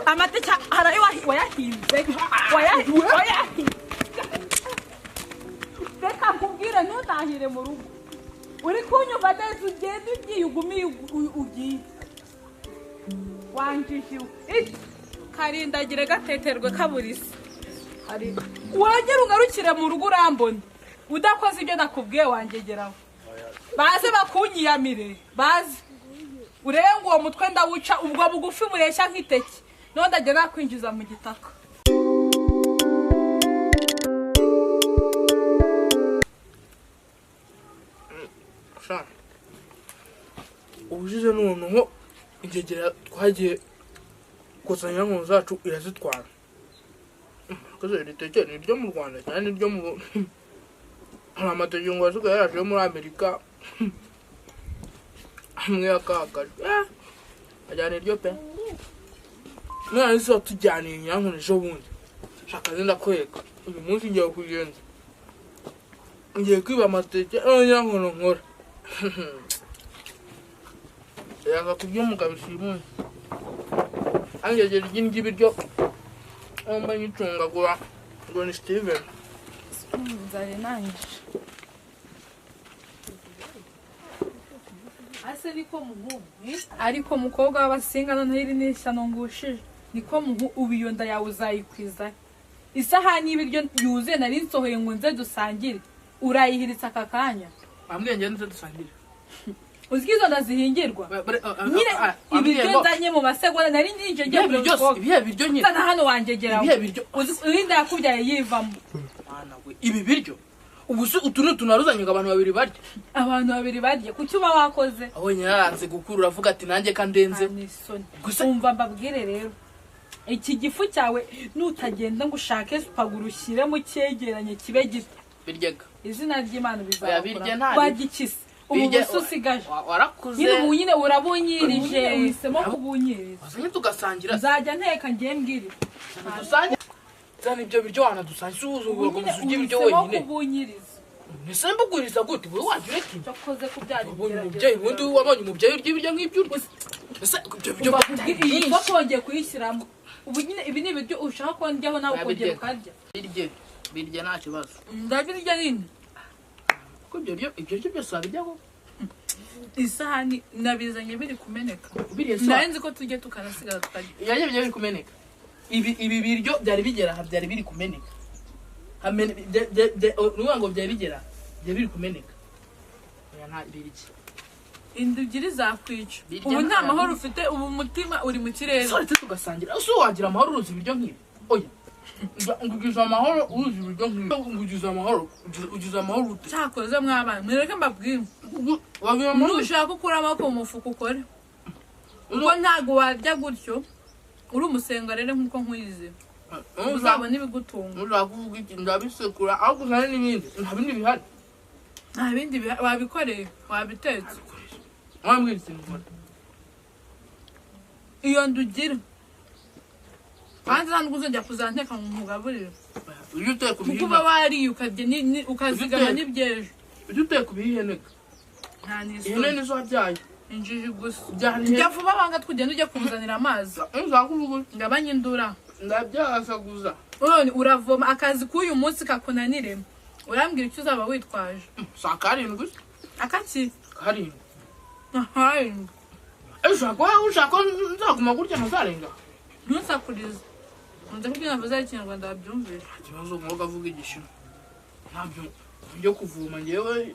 Amateke hari ayo wayahinze, wayahinze. Reka nkubwire, ntutahire mu rugo. Uri kunyumva neza? Ugende, ugiye ugumiye, ugiye wanjishiwe. Karindagire gateterwe kaburisa. Wongere ugarukire mu rugo urambona udakoze ibyo nakubwiye, wangegeraho. Baze bakunyiyamire, baze urebe ngo uwo mutwe ndawuca ubwo bugufi bureshya nk'iteke, none ndajya nakwinjiza mu gitaka. Sha, ubushize noneho ingegera twagiye gukusanya inkono zacu irazitwara. Koze iri teke ni iryo mu Rwanda cyane, ni iryo mu hari amateke ngo asigaye yaraje yo muri Amerika amwe yakakajwe ajyana iryo pe. None se watujyaniye nyankono ejo bundi? Shaka ndakwereka, uyu munsi ngiye kugenda, ngiye kwiba amateke none nyankono nkora yanga kurya umugabo ishimunsi angegera ry'indya ibiryo omba nyicungagura ngo ni Steven. Inzara inangije ase niko muhungu, ariko mukobwa w'Abasinga, noneho iri ni ishyano ngushije. Niko muhu, ubu iyo nda yawe uzayikwiza? Isahani y'ibiryo yuzuye nari nsohoye ngo nze dusangire, urayihiritse aka kanya. Bambwiye ngende nze dusangire. Uzi ko izo nda zihingirwa nyine? Ibiryo nzanye mu masegonda nari ninje ngiye Ibihe biryo? Kureba. Ibihe biryo nyine? Nzana hano wangegeraho. Ibihe biryo? Uzi urinda yakubyaye yivamo. Mwana we, ibi biryo ubu se utu ni utuntu waruzanye ngo abantu babiri barye? Abantu babiri barye? Kuki uba wakoze? Abonye yaranze gukura, uravuga ati nanjye ka ndenze. Nta n'isoni. Gusa- Umva mbabwire rero, iki gifu cyawe nutagenda ngo ushake supaguru ushyiremo cyegeranye kibe gito, Biryaga. izina ry'Imana Oya, birya bizakora. nta- Wagikise ubu Birya- busa usigaje. Warakuze. Nyine ubu nyine urabunyirije, uhisemo kubunyiriza. Wazanye tugasangira. Nzajya nteka ngiye mbwire. Dusange, zana ibyo biryo wanadusange usuhuza. Ubu nyine Ugakomeza urya ibiryo uhisemo wenyine. kubunyiriza. Ese mbuguriza gute? Wowe wajya ureka ibi? Cyakoze kubyara. Wabonye umubyeyi ubundi? Wabonye umubyeyi urya ibiryo nk'ibyo urya? Ese ibyo biryo Iyi foto wongeye kuyishyiramo. Ubu nyine ibi ni ibiryo ushaka ko ndyaho, nawe ukongera ukarya. Birye, birye, nta kibazo. Ndabirya nini. Kuko ibyo biryo byose wabirya koko? Isahani nabizanye biri kumeneka. Ubiriye se? Nari nzi ko tujye tukanasigara tukarya. Ibyo biryo biri kumeneka, ibi biryo byari bigera aha, byari biri kumeneka. Ni ukuvuga ngo byari bigera aha, byari biri kumeneka. Oya, nta birya. Inda ebyiri zakwica. Birya. Ubu nta Nta- mahoro ufite, ubu umutima uri mu kirere. Ese uretse tugasangira, ese wagira amahoro uruzi ibiryo nk'ibi? Oya, ngugize amahoro uruzi ibiryo nk'ibi? Ngugize amahoro, ugize amahoro ute? Cyakoze mwabana, mwereke mbabwire. Wagira amahoro? Nushaka ukura amaboko mu mufuka ukore, kuko ntabwo warya gutyo uri umusenga rero nk'uko nkwize uzabona ibigutunga. Nushaka kuvuga iki? Ndabisekura aho uzane n'ibindi, nta bindi bihari. Nta bindi wabikoreye, wabitetse. Wambwira ikintu nkora. Iyo ndugira hanze, nta nubwo uzongera kuzanteka ngo nkugaburire. Ujye uteka Kuko uba ubihe. wariye ukarya ukazigama Ujye uteka. n'iby'ejo. Ujye uteka ubiheneka. Nta Ihene n'isoni. nizo wabyaye. Injiji gusa. Byara ihene. Jya vuba banga twugenda ujya kuzanira amazi. Nushaka kuvuga utya, Ngabanye indura. ndabyasaguza. None uravoma akazi k'uyu munsi kakunanire, urambwira icyo uzaba witwaje? Saa 7 se? Akaki? 7. Ahayi. Ushaka wowe, ushaka ko nzaguma gutya ntazarenga? Ntusakurize, nkunze kubwira navuze ari Ikinyarwanda babyumvise. Nta kibazo, umwuga avuga Igishinwa ntabyo njyo kuvoma ngewe.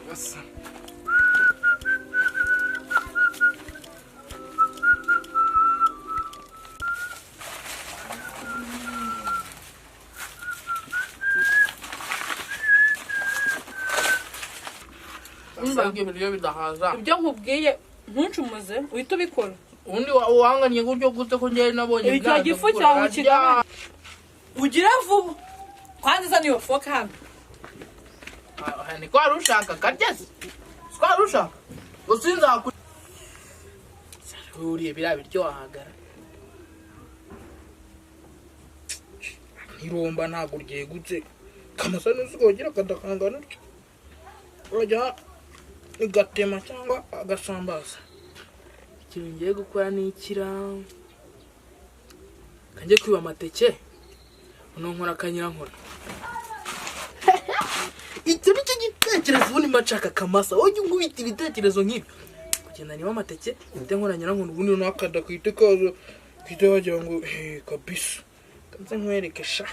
Gasa. Usanga ibiryo bidahaza. Ibyo nkubwiye ntuncumuze, uhite ubikora. Ubundi wanganye gutyo gute ko njyewe nabonye Icyo byanze gifu gukura? cyawe Arya. ukigabanye, ugire vuba kwanza izana iyo foke hano. Ah, niko wari ushaka karya se? Siko wari ushaka gusa nzaku uriye biriya biryo wahagara. Ntiromba, ntabwo ryegutse. Kamasa n'uzi akadakangana utyo, urajya igatema cyangwa agasambaza. Ikintu ngiye gukora ni ikira kanjye kwiba amateke, noneho nkora akanyirankora. Icyo ni cyo gitekerezo ubundi mba nshaka. Kamasa, wowe ujya unkubita ibitekerezo nk'ibi. Kugenda niba amateke uhite nkora nyirankora, ubundi noneho akada kahite kaza, kahite wagira ngo he kabisa. Kanze nkwereke sha.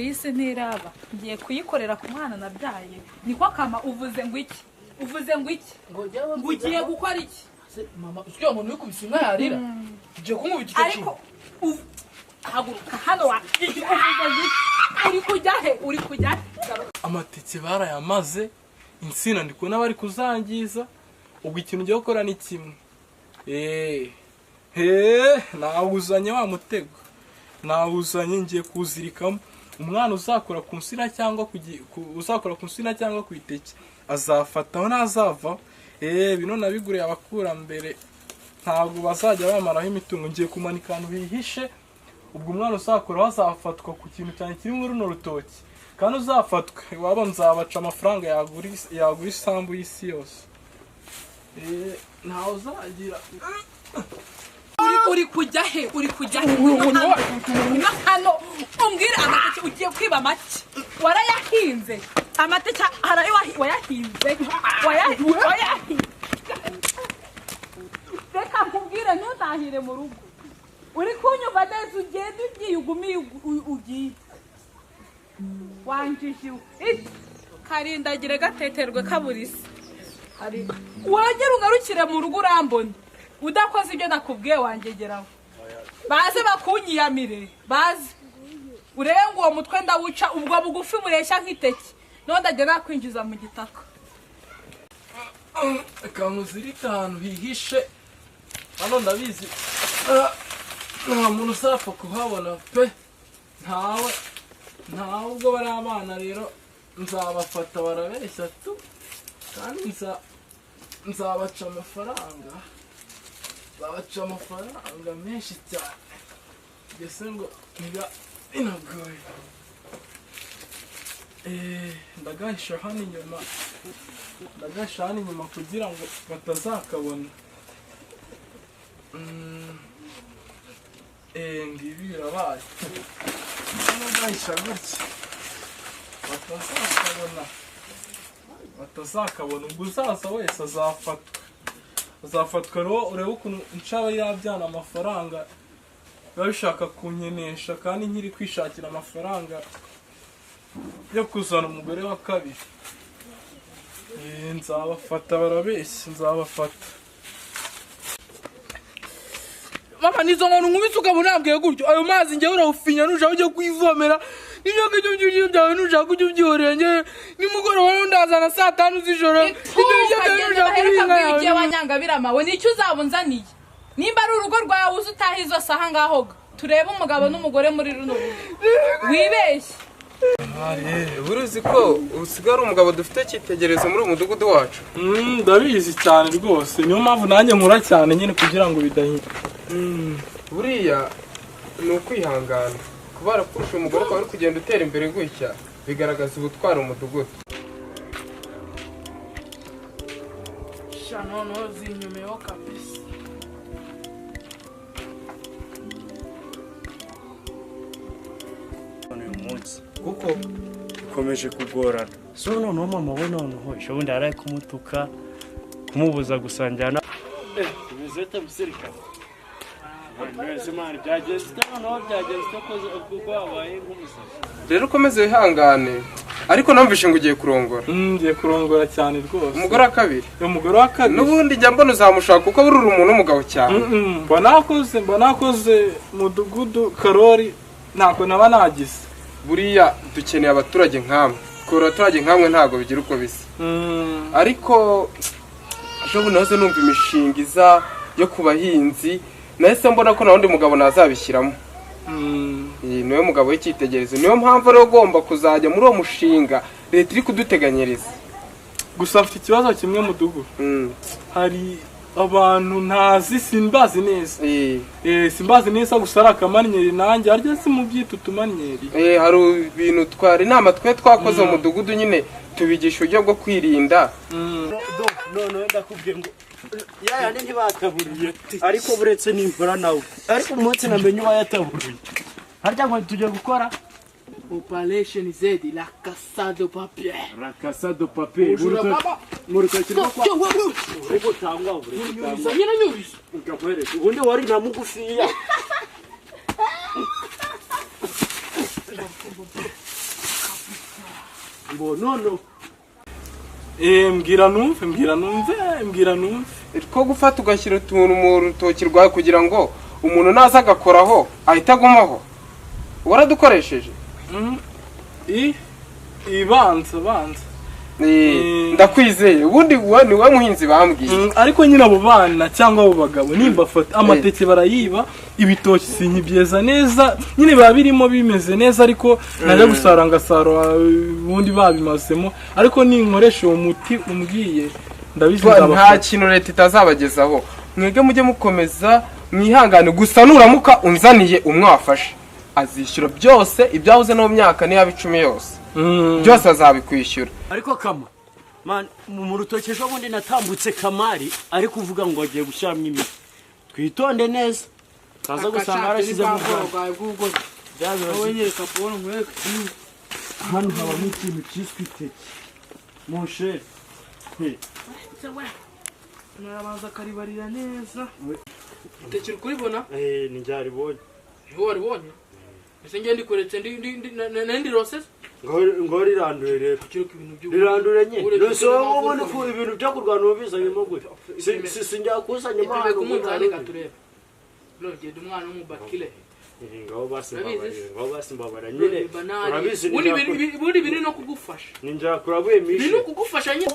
Iyi si ntiraba, ngiye kuyikorera ku mwana nabyaye. Niko kama, uvuze ngo iki? Uvuze ngo iki? Ngo Ngo ugiye gukora iki? Mama, usigaye umuntu wikubise inka yarira, ugiye kunkubita icyo Ariko haguruka hano wa, uvuze ngo iki? Uri kujya he? Uri kujya he? Amateke barayamaze, insina ndi kubona bari kuzangiza. Ubwo ikintu ugiye gukora ni kimwe. Eee, nawuzanye wa mutego, nawuzanye, ngiye kuwuzirikamo. Umwana uzakora ku nsina cyangwa uzakora ku nsina cyangwa ku iteke azafataho, ntazavaho. Eee, bino nabiguriye abakurambere, ntabwo bazajya bamaraho imitungo. Ngiye kumanika ahantu hihishe, ubwo umwana uzakoraho azafatwa ku kintu cyane kiri muri runo rutoki. Kandi uzafatwa iwabo nzabaca amafaranga yagura isambu y'isi yose. Ntawe uzagira. Uri kujya he? Uri kujya he? Ngwino hano umbwire. Amateke ugiye kwiba make warayahinze? Amateke hari ayo wayahinze? Wayahinze? Reka nkubwire, ntutahire mu rugo. Uri kunyumva neza? Ugende, ugiye ugumiye ugiye wanjijiwe. Karindagire gateterwe kaburisi. Hari wongere ugarukire mu rugo urambona udakoze ibyo nakubwiye wangegeraho. Baze bakunyiyamire, baze urebe ngo uwo mutwe ndawuca, ubwo bugufi bureshya nk'iteke, none ndajya nakwinjiza mu gitaka. Reka nkuzirike ahantu hihishe hano, ndabizi nta muntu uzapfa kuhabona pe, ntawe, ntawe. Ubwo bari abana rero nzabafata, barabeshya tu. Kandi nzabaca amafaranga, nzabaca amafaranga menshi cyane, mbese ngo niba binagoye. Ndagahisha hano inyuma, ndagahisha hano inyuma kugira ngo batazakabona. Ngibi birabaye. Hano gahisha gutya batazakabona, batazakabona. Ubwo uzaza wese azafatwa, azafatwa. Rero urebe ukuntu nshaba yabyana amafaranga, biba bishaka kunkenesha kandi nkiri kwishakira amafaranga yo kuzana umugore wa kabiri. Nzabafata, barabeshya, nzabafata. Mama, nizo nkoni nkubise ukabona nambwiye gutyo. Ayo mazi njyewe urawufinya nushaka ujye kwivomera, n'ibyo ngibyo by'ibyo byawe nushaka ujye ubyihorera. Njyewe nimugoroba rero ndazana saa 5 z'ijoro ibyo biryo byawe nushaka Baheruka kubihinga mbwira igihe yawe. Wanyangabirama we, nicyo uzaba unzaniye. Nimba ari urugo rwawe uzi utaha izo saha, ngaho ga turebe umugabo n'umugore muri runo rugo, wibeshye. Buri uzi ko usigaye ari umugabo dufite icyitegererezo muri uyu mudugudu wacu? Ndabizi cyane rwose, niyo mpamvu nanjye nkora cyane nyine kugira ngo bidahira. Buriya ni ukwihangana. Kuba warakurusha umugore ukaba uri kugenda utera imbere gutya, bigaragaza ubutwari umudugudu. Sha, noneho zinyumeho kabisa. Uyu munsi Kuko bikomeje kugorana. So noneho mama we, noneho ejo bundi yaraye kumutuka, kumubuza gusangira na bimeze bite, musirikare? Mwese mani, byagenze ute noneho? Byagenze ute ko wabaye nk'umusazi? Rero ukomeze wihangane, ariko numvishe ngo ugiye kurongora. Ngiye kurongora cyane rwose. Umugore wa kabiri? Umugore wa kabiri. N'ubundi njya mbona uzamushaka kuko buri uri umuntu w'umugabo cyane. Mba nakoze mudugudu Karori, ntako naba nagize. Buriya dukeneye abaturage nkamwe. Kora abaturage nkamwe ntabwo bigira uko bisa. Ariko ejo bundi nahoze numva imishinga iza yo ku bahinzi, nahise mbona ko nta wundi mugabo nazabishyiramo. Iyi niwe mugabo w'icyitegererezo, niyo mpamvu rero ugomba kuzajya muri uwo mushinga leta iri kuduteganyiriza. Gusa afite ikibazo kimwe, mudugudu. Hari Abantu ntazi, simbazi neza. Simbazi neza, gusa ari akamanyeri nanjye harya si mu byita utumanyeri. Hari ibintu twari inama twe twakoze mu mudugudu nyine, tubigisha uburyo bwo kwirinda. Noneho ndakubwiye ngo yayandi ntibataburiye, ariko buretse nimvura nawe, ariko umunsi namenye uwayataburiye, harya ngo tujye gukora Operation Z, la casa de papier. La casa de papier. Ubujura baba. Mu rutoki rwo kwa uri gutangwa, uri gutangwa. Nyine nyuriza. Ngakwereka ubundi wari na mugufiya. Ngo nono. Mbwira numve, mbwira numve, mbwira numve. Two gufata ugashyira utuntu mu rutoki rwawe kugira ngo umuntu naza agakoraho ahita agumaho, waradukoresheje? Ibanza banza. Ndakwizeye, ubundi wowe ni wowe muhinzi bambwiye. Ariko nyine abo bana cyangwa abo bagabo nimbafata amateke barayiba, ibitoki sinkibyeza neza nyine, biba birimo bimeze neza, ariko najya gusara ngasarura ubundi babimazemo, ariko ninkoresha uwo muti umbwiye ndabizi Nta nzabafata. kintu leta itazabagezaho, mwebwe mujye mukomeza mwihangane gusa. Nuramuka unzaniye umwe wafashe, azishyura byose ibyahoze no mu myaka niba 10 yose, byose azabikwishyura. Ariko kama man mu rutoki ejo bundi natambutse Kamari ari kuvuga ngo agiye gushyiramo imiti, twitonde neza taza gusanga yarashyizemo ubwawe. Hano habamo ikintu cyiswe iteke mon cher. Narabanza akaribarira neza. Itekera kuribona? Ni njyaribonye. Niho waribonye? Ese ngiye ndikoretse ndi roses? Ngo rirandure rero. Kukiruka ibintu by'ubu. Rirandure nye. Uretse Nose ko wowe ubundi ku ibintu byo kurwana ubizanyemo gute? Sinjya kusanyemo Ipime hano. ku munzani katurebe. No, genda umwana w'umubakire. Ngaho basi Urabizi? mbabarira, ngaho basi mbabarira nyine. Urabizi. Ubundi biri no kugufasha. Ninjakura buye Biri mishe. no kugufasha nyine.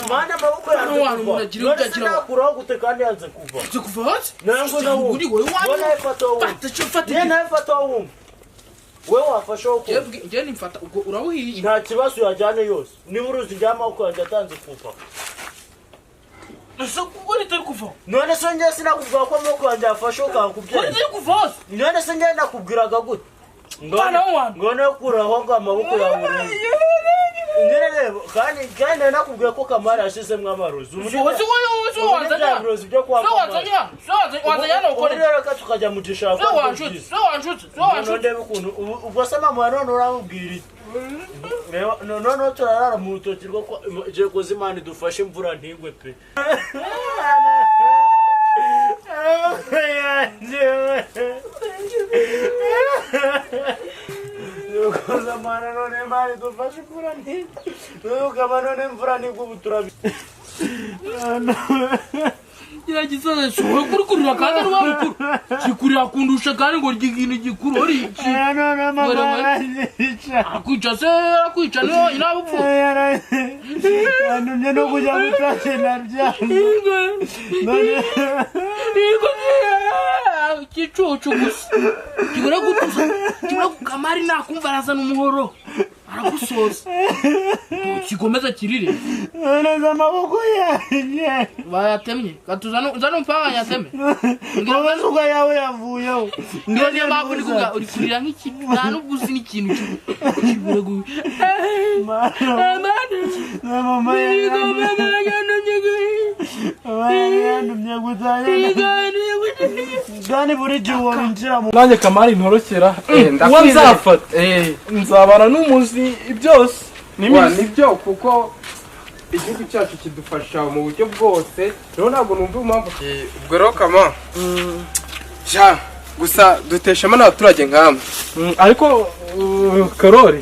Mana amaboko Hano yanze wantu kuva. umuntu agira None ibyo agira wa. sinakuraho gute kandi yanze kuva? Nze kuva hasi? Nango nawe. Uri wowe Wowe wanyu. nawe fata wowe. Fata cyo fata. Niye nawe fata wowe. Wewe wafashe wo kuva. Ngiye nimfata ubwo urawuhiye. Nta kibazo yajyane yose. Niba uruzi njya amaboko yanjye atanze kuva. Ese kuko ritari kuva? None se njye sinakubwira ko amaboko yanjye yafashe ukakubyera? Ritari kuva hasi? None se njye nakubwiraga gute? Mwana w'abantu. Ngo no kuraho ngo amaboko yawe urebe. Nyine reba kandi nakubwiye ko Kamari yashizemo amarozi. Uzi wowe uzi wanzanya. Amarozi byo kwa So wanzanya. So wanzanya no Ubu ukore. rero reka tukajya mu gishanga. So wanshutse. So wanshutse. So wanshutse. Ndebe ukuntu ubwo se mama none uramubwira iki? Reba none turarara mu rutoki rwo kwa je koze Imana idufashe imvura ntigwe pe. Koze Imana none Imana idufashe imvura ntigwe. Ukaba none imvura ntigwe ubu turabi. Kiriya gisaza kuri kurira kandi ari wowe mukuru. Kikurira kundusha kandi ngo ikintu gikuru uri iki. None mama aranyica. Arakwica se, arakwica niyo inabupfu. Yantumye no kujya gutashye naryamye. None Igicucu gusa. Kibura gutuza. Kibura Kamari nakumva arazana umuhoro. Aragusoza. Kikomeza kirire. none amaboko yanjye. Bayatemye. Katuza nzana umupanga yateme. Amasuka yawe yavuyeho. Ndio niyo mpamvu uri kuvuga uri kurira nk'ikintu nta nubwo uzi n'ikintu kibura gu. Mama yantumye gutashye. Kandi buri gihe winjira mu Nanjye Kamari ntorokera uwo Ndakwizeye. nzafata nzabana n'umuzi byose. Wa, nibyo kuko igihugu cyacu kidufasha mu buryo bwose, rero ntabwo numva impamvu. Ubwo rero Kama ja gusa duteshamo n'abaturage nkamwe. Ariko Karori,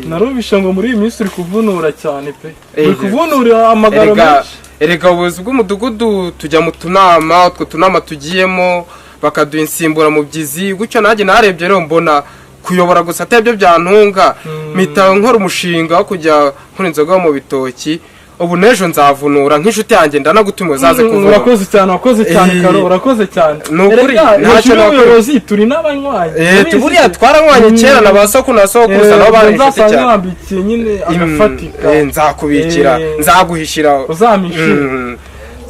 narumvishe ngo muri iyi minsi uri kuvunura cyane pe, uri kuvunura amagaro menshi. Erega ubuyobozi bw'umudugudu tujya mu tunama, utwo tunama tugiyemo bakaduha insimburamubyizi gutyo. Nanjye narebye rero mbona kuyobora gusa atari byo byantunga, mpita nkora umushinga wo kujya nkora inzoga mu bitoki. Ubu n'ejo nzavunura nk'inshuti yanjye, ndanagutumira uzaze kuvura. Urakoze cyane, urakoze cyane Karo, urakoze cyane. Ni ukuri, Erega, ntacyo hejuru nakora. y'ubuyobozi turi n'abanywanyi. Buriya twaranywanye kera na ba sokuru na sokuruza nabo bari inshuti nzasanga cyane. wambikiye nyine agafatika. Nzakubikira, nzaguhishira. Uzampishyura.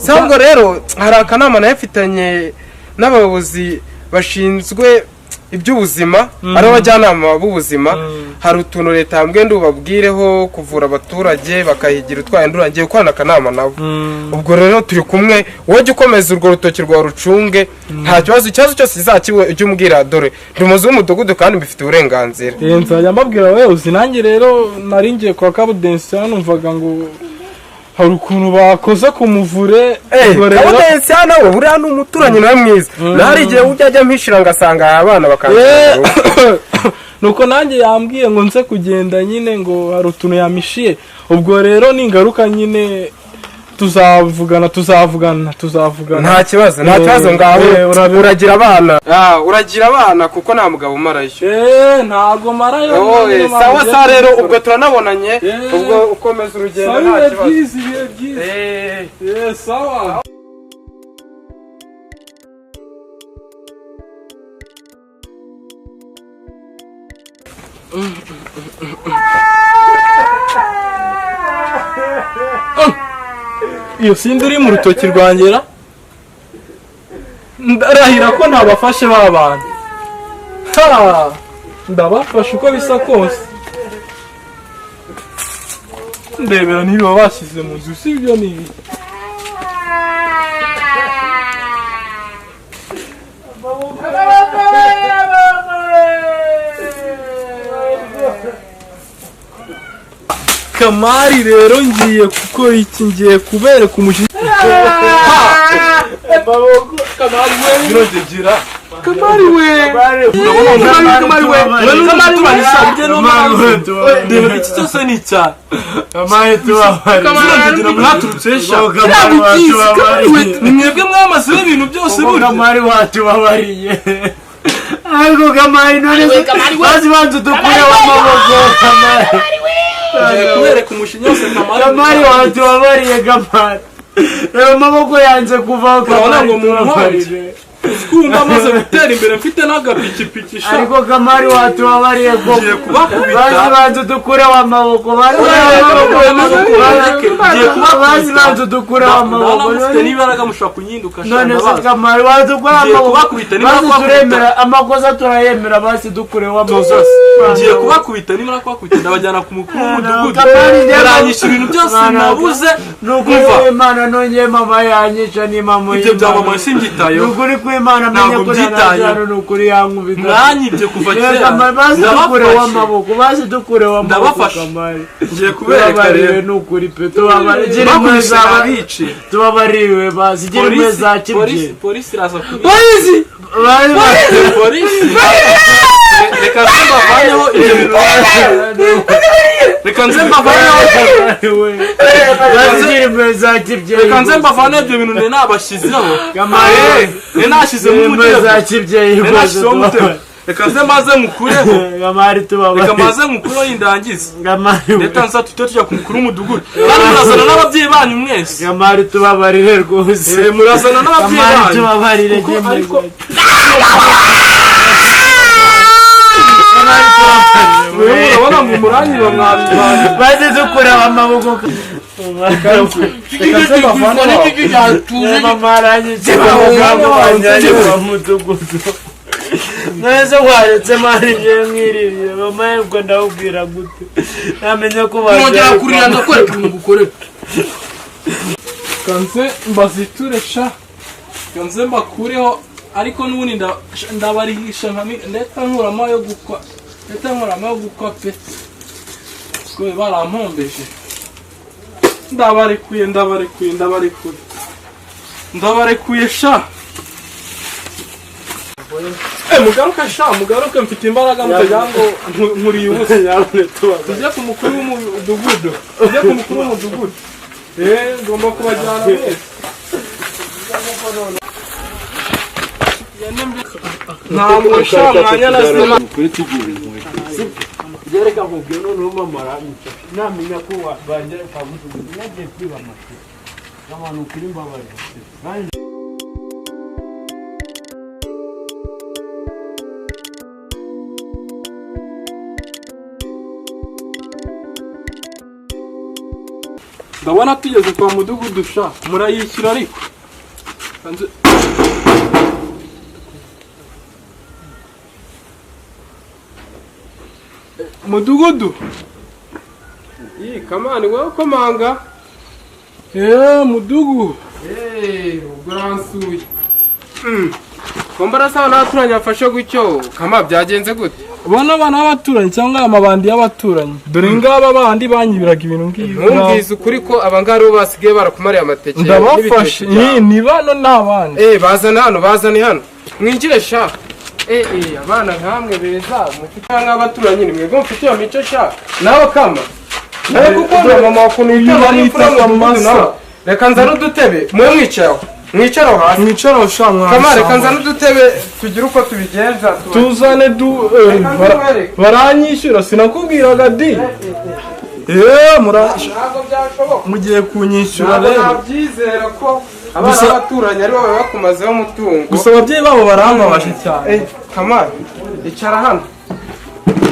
Sabwo rero hari akanama nayo mfitanye n'abayobozi bashinzwe iby'ubuzima, ari abajyanama b'ubuzima. Hari utuntu leta yambwiye ndubabwireho kuvura abaturage bakahigira utwaye, ndurangiye gukorana akanama nabo. Ubwo rero turi kumwe, wowe jya ukomeza urwo rutoki rwawe rucunge, nta kibazo. Ikibazo cyose kizakiwe ujye umbwira, dore ndi umuyobozi w'umudugudu kandi mbifitiye uburenganzira. Nzajya mbabwira abayobozi. Nanjye rero nari ngiye kwa Kabudensi, numvaga ngo hari ukuntu bakoze ku muvure. Ubwo rero Kabudensi hano we buriya ni umuturanyi nawe mwiza, naho hari igihe ujya ajya mpishira ngasanga abana bakangira. Nuko nanjye yambwiye ngo nze kugenda nyine, ngo hari utuntu yamishiye. Ubwo rero ningaruka nyine tuzavugana, tuzavugana, tuzavugana. Nta kibazo, nta kibazo. Ngaho uragira abana, uragira abana kuko nta mugabo umarayo. Ntago marayo. Sawa sawa rero, ubwo turanabonanye. Ubwo ukomeza urugendo, nta kibazo. Byiza, ibihe byiza. Sawa. Iyo sindi uri mu rutoki rwangera, ndarahira ko ntabafashe ba bantu. Ndabafashe uko bisa kose. Ndebera niba bashyize mu nzu, si ibyo ni ibi. Kamari rero ngiye gukora iki? Ngiye kubereka umujinya. Kamari we, Kamari we, Kamari we, ndebera iki cyose ni icyaha. Kamari tubabariye. Kamari mwaturutse sha. Kamari we, ni mwebwe mwamazeho ibintu byose burya. Kamari watubabariye, ariko Kamari none se bazi banza udukureho amaboko Kamari. Ngiye kubereka umushinya wose Kamari. Kamari watubabariye Kamari, reba amaboko yanze kuvaho. Urabona Kamari ngo mu tubabariye. Twumva amaze gutera imbere, mfite n'agapikipiki sha. Ariko Kamari watubabariye ko Ngiye kubakubita. bazi banza udukureho amaboko, bazi bazi banza udukureho amaboko. Ndabona mufite n'imbaraga, mushobora kunyinduka sha. None se Ndabazi. Kamari wadukura Ngiye amaboko. kubakubita, nimara Basi kubakubita. turemera amakosa, turayemera, basi dukureho amaboko. Ngiye kubakubita, nimara kubakubita ndabajyana ku mukuru w'umudugudu. Kamari njye- Baranyisha ibintu byose Mwana, nabuze. Ni ukuri Umva. kw'Imana nongeye mama yanyica, ni mama Ibyo bya mama simbyitayeho. Ni ukuri kw'Imana menye Ntabwo ko mbyitayeho. nta ni ukuri yankubita. Mwanyibye kuva Reka kera. Kamari, basi dukureho Ndabafashe. amaboko, basi dukureho amaboko. Ndabafashe. Kamari Ngiye kubereka tubabariwe rero. ni ukuri pe, tubabariwe. Gira impuhwe Bakubise zaba abice. tubabariwe, basi gira impuhwe za Polisi, polisi, kibyeyi. polisi iraza kubica. Polisi. Polisi. Reka nze mbavaneho ibyo bintu. Reka nze mbavaneho. Basi gira impuhwe za kibyeyi. Reka nze mbavaneho ibyo bintu nari nabashyizeho. Kamari Nari nashyizemo gira impuhwe umutego. za kibyeyi. Nari nashyizeho umutego. Reka nze maze nkukureho. Kamari tubabariwe. Reka maze nkukureho yindangize. Kamari we. Leta nza tujye tujya ku mukuru w'umudugudu. Kandi murazana n'ababyeyi banyu mwese. Kamari tubabarire rwose. Murazana n'ababyeyi Kamari banyu. tubabarire. Kuko ariko Kamari tubabarire. mwe murabona ngo umurangi bamwabibana. Baze dukuraho amaboko. Reka nze mbavaneho. Mama aranyica wa mudugudu. None waretse mari ngiye mwiririye mama yebwo ndawubwira gute namenye ko Nongera kurira ndakwereka ibintu ngukorera. Reka nze mbaziture sha. Reka nze mbakureho, ariko n'ubundi ndabarihisha nka ndeta nkuramo ayo gukwa. Ndeta nkuramo ayo gukwa pe. Kuko barampombeje. Ndabarekuye, ndabarekuye, ndabarekuye. Ndabarekuye sha. Mugaruke sha, mugaruke mfite imbaraga mutagira ngo nkuriye ubusa. Tujye ku mukuru w'umudugudu. Tujye ku mukuru w'umudugudu. Ngomba kubajyana mwese. Ntabwo sha mwanya nazima. Reka nkubwire noneho mama aranyica namenya ko banjye kwa mudugudu nagiye kwiba amashu abantu kuri mbabarira. Ndabona tugeze kwa mudugudu sha, murayishyura ariko. Mudugudu. Iyi kamani wowe ukomanga. Mudugu. Ubwo uransuye. Ko mbona n'abaturanyi bafashe gutyo, kama byagenze gute? Bano bana b'abaturanyi cyangwa amabandi y'abaturanyi. Dore ngaba bandi banyibiraga ibintu ngibi. Ntumbwize ukuri ko abangaba aribo basigaye barakumariye amateke. Ndabafashe. Ni bano n'abandi. Bazana hano, bazane hano. Mwinjire sha. Abana nkamwe beza, mufite nk'abaturanyi ni mwebwe mufite iyo mico sha. Nawe kama. Nawe kuko na mama wakuntu yitwa imfura mu mudugudu nawe. Reka nzane udutebe, mwe mwicaraho. Mwicaraho hasi. Mwicaraho sha mwana. Kama reka nzane udutebe tugire uko tubigenza. Tuzane du baranyishyura sinakubwiraga di. Ntabwo byashoboka. Mugiye kunyishyura rero. Ntabyizera ko abana b'abaturanyi ari bo bakumazeho umutungo. Gusa ababyeyi babo barambabaje cyane. Kama icara hano.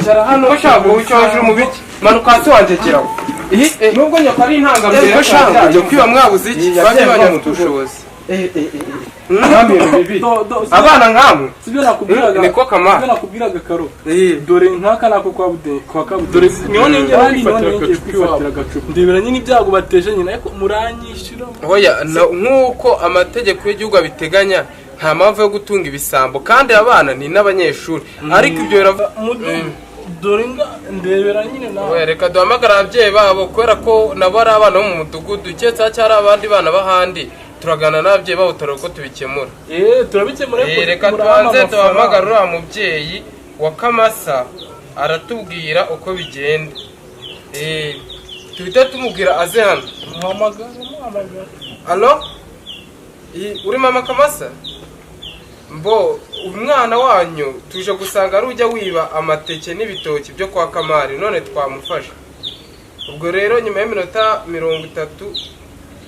Icara hano. Ko shaka ucyo mu biki? Manuka hasi wanjye geraho. Nubwo nyoko ari intangambere ko shaka ujya kwiba mwabuze iki? Bajye banyamutubushobozi. Abana nkamwe sibyo nakubwiraga, niko kama sibyo nakubwiraga karo. Dore nkaka nako kwa bude kwa kabu. Dore niho nengera kwifatira agacupa. Ndebera nyine ibyago bateje nyine ariko muranyishyura. Hoya nkuko amategeko y'igihugu abiteganya nta mpamvu yo gutunga ibisambo kandi abana ni n'abanyeshuri. Ariko ibyo dore ndebera nyine nawe. Reka duhamagara ababyeyi babo kubera ko nabo ari abana bo mu mudugudu keretse cyari abandi bana b'ahandi. Turagana n'ababyeyi babo turebe uko tubikemura. Turabikemura. Reka tubanze duhamagare uriya mubyeyi wa Kamasa aratubwira uko bigenda. Tuhite tumubwira aze hano. Muhamagara. Allo? Uri mama Kamasa? Mbo umwana wanyu tuje gusanga ari ujya wiba amateke n'ibitoki byo kwa Kamari none twamufasha. Ubwo rero nyuma y'iminota 30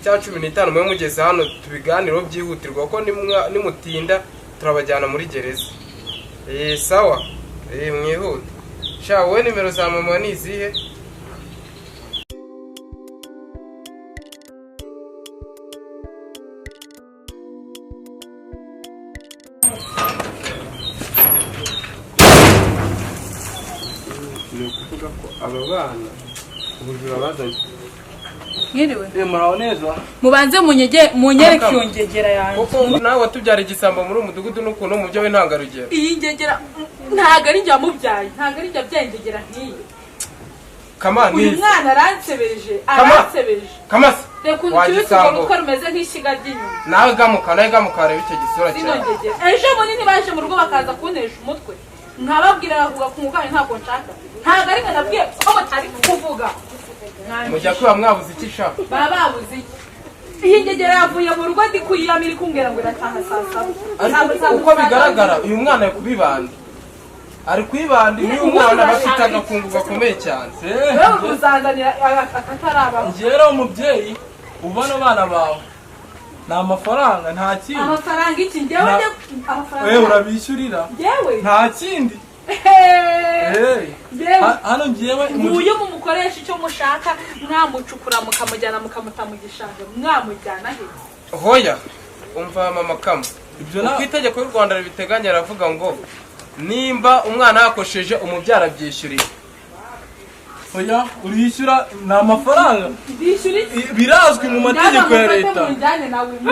cya 15 mwe mugeze hano tubiganiro byihutirwa ko nimutinda turabajyana muri gereza. Sawa. Mwihute. Sha wowe nimero za mama ni izihe? Ni ukuvuga ko aba bana ubujura bazanye. Mwiriwe. Muraho neza. Mubanze munyereke iyo ngegera yanjye. Kuko nawe watubyara igisambo muri umudugudu n'ukuntu mu byo w'intangarugero. Iyi ngegera ntago ari njye wamubyaye, ntago ari njye wabyaye ingegera nk'iyi. Kama ni uyu mwana aransebeje, aransebeje. Kamasa. Reka unsubire umutwe rumeze nk'ishyiga ry'inyuma. Nawe gamuka, nawe gamuka reba icyo gisura cyawe. Ejo bunini baje mu rugo bakaza kuntesha umutwe. Nkababwira bavuga ku mugani ntabwo nshaka. Ntago ari nka nabwiye ko mutari kuvuga. Mujya kwiba mwabuze iki sha? Baba babuze iki? Iyi ngegera yavuye mu rugo ndi kuyiyamira ikumbwira ngo irataha saa saba. Ariko uko bigaragara uyu mwana ari kubibanda. Ari kwibanda uyu mwana bafite agakungu gakomeye cyane. Wewe uzanzanira akataraba. Njye umubyeyi ubona abana bawe nta mafaranga nta kindi. Amafaranga iki? Njyewe amafaranga. Wewe urabishyurira? Njyewe nta kindi. Hano njyewe nguyu mumukoresha icyo mushaka, mwamucukura mukamujyana mukamuta mu gishanga, mwamujyana he? Hoya umva mama Kama. Uko itegeko y'u Rwanda ribiteganya aravuga ngo nimba umwana yakosheje umubyara abyishyurira. Oya urishyura ni amafaranga. Birazwi mu mategeko ya leta.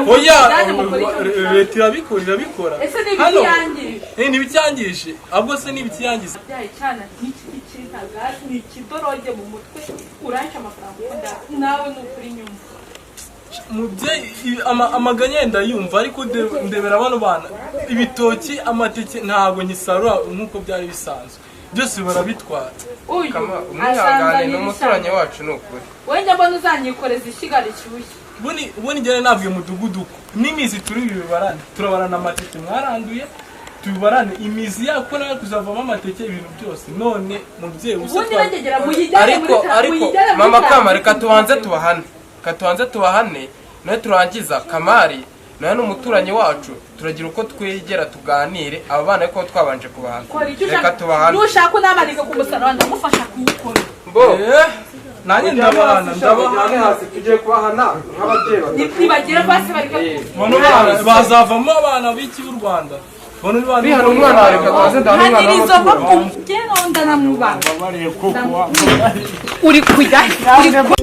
Oya leta irabikora irabikora. Ese ni ibikiyangije? Ni ibikiyangije. Ahubwo se ni ibikiyangije. Byaye cyana n'iki kintaga ni ikidoroge mu mutwe uranca amafaranga ukunda nawe ni ukuri nyuma. Mubyeyi amaganya ndayumva ariko ndebera bano bana ibitoki amateke ntabwo nyisarura nkuko byari bisanzwe. Byose barabitwara. Uyu umwihangane ni umuturanyi wacu ni ukuri. Wenda mbona uzanyikoreza ishyiga rishyushye. Ubundi njyewe nabwiye umudugudu ko n'imizi turi bibarane turabarana amateke mwaranduye tubibarane imizi yako nayo kuzavamo amateke ibintu byose none mubyeyi ubundi bagegera muyijyane muri ariko mama Kama reka tubanze tubahane. Reka tubanze tubahane nawe turangiza Kamari nawe ni umuturanyi wacu turagira uko twegera tuganire aba bana ariko twabanje kubahana. Reka tubahane. Nushaka unamanike ku musaraba ndamufasha kuwukora. Bo Nanjye ndabahana, Mujyane ndabahana. hasi, tugiye kubahana nk'ababyeyi batatu. Nibagera hasi bari Bano bana bazavamo abana b'iki b'u Rwanda? Bano ni bana. Bihana umwana, reka tubanze ndahana umwana Hanirizo w'abaturanyi. ugenda namwubaha. Mbabariye kuko Uri kujya uri.